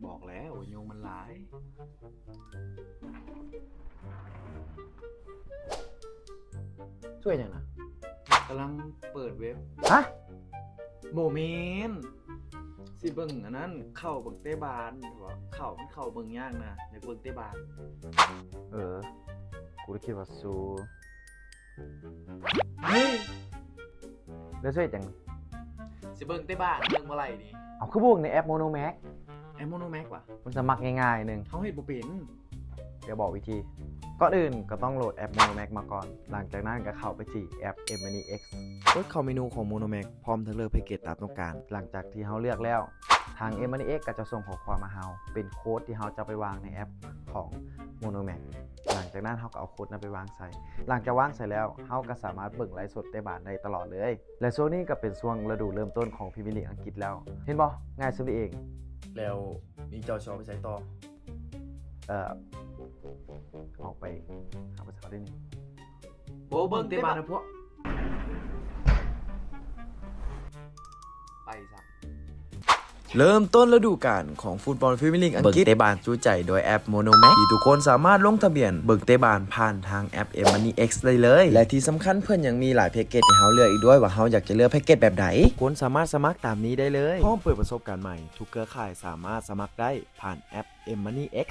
ບອກແລ້ວວ່າຍຸງມັນຫຼາຍ. ຊ່ວຍຫຍັງນະ? ກຳລັງເປີດເວັບ. ຮະ? ບໍ່ແມ່ນ ຊິເບິ່ງອັນນັ້ນ ເຂົ້າເບິ່ງເຕະບານ ເພາະວ່າເຂົ້າມັນເຂົ້າເບິ່ງຍາກນະ ຢາກເບິ່ງເຕະບານ. ເອີ ກູກໍຄິດວ່າຊູ ເຮີ້ຍ ແລ້ວຊິເຮັດຫຍັງ? ຊິເບິ່ງເຕະບານ ເບິ່ງບໍ່ໄຫຼນີ້. ເອົາ ຄືບໍ່ເບິ່ງໃນແອັບ Monomax? ແອັບ Monomax ຫວາ? ມັນສະໝັກງ່າຍໆໜຶ່ງ. ເຮົາເຮັດບໍ່ເປັນ. ດຽວບອກວິທີ. ກ່ອນອື່ນກໍຕ້ອງໂຫຼດແອັບ Monomax ມາກ່ອນ. ຫຼັງຈາກນັ້ນກໍເຂົ້າໄປທີ່ແອັບ M Money X. ກົດເຂົ້າເມນູຂອງ Monomax ພ້ອມທັງເລືອກແພັກເກດຕາມຕ້ອງການ. ຫຼັງຈາກທີ່ເຮົາເລືອກແລ້ວ ທາງ M Money X ກໍຈະສົ່ງຂໍ້ຄວາມມາເຮົາ ເປັນໂຄດທີ່ເຮົາຈະໄປວາງໃນແອັບຂອງ Monomax. ຫຼັງຈາກນັ້ນເຮົາກໍເອົາໂຄດນັ້ນໄປວາງໃສ່. ຫຼັງຈາກວາງໃສ່ແລ້ວ ເຮົາກໍສາມາດເບິ່ງໄລຟ໌ສົດເຕະບານໄດ້ຕະຫຼອດເລີຍ. ແລະ ຊ່ວງນີ້ກໍເປັນຊ່ວງລະດູເລີ່ມຕົ້ນຂອງພຣີເມຍລີກອັງກິດແລ້ວ. ເຫັນບໍ່? ງ່າຍສ່ຳນີ້ເອງ. ແລ້ວນີ້ເຈົ້າຊິເອົາໄປໃສຕໍ່? ເອີ ອອກໄປຫາຜູ້ສາວໄດ້ນີ້. ໂອ້ ເບິ່ງເຕະບານນະພວກ ໄປຊະ. ເລີ່ມຕົ້ນລະດູການຂອງຟຸດບອນພຣີເມຍລີກອັງກິດ ເບິ່ງເຕະບານຈຸໃຈໂດຍແອັບ Monomax ທີ່ທຸກຄົນສາມາດລົງທະບຽນເບິ່ງເຕະບານຜ່ານທາງແອັບ M Money X ໄດ້ເລີຍ. ແລະ ທີ່ສຳຄັນເພິ່ນຍັງມີຫຼາຍແພັກເກດໃຫ້ເຮົາເລືອກອີກດ້ວຍວ່າເຮົາຢາກຈະເລືອກແພັກເກດແບບໃດ. ທຸກຄົນສາມາດສະໝັກຕາມນີ້ໄດ້ເລີຍ. ພ້ອມເປີດປະສົບການໃໝ່ ທຸກເຄືອຂ່າຍສາມາດສະໝັກໄດ້ຜ່ານແອັບ M Money X.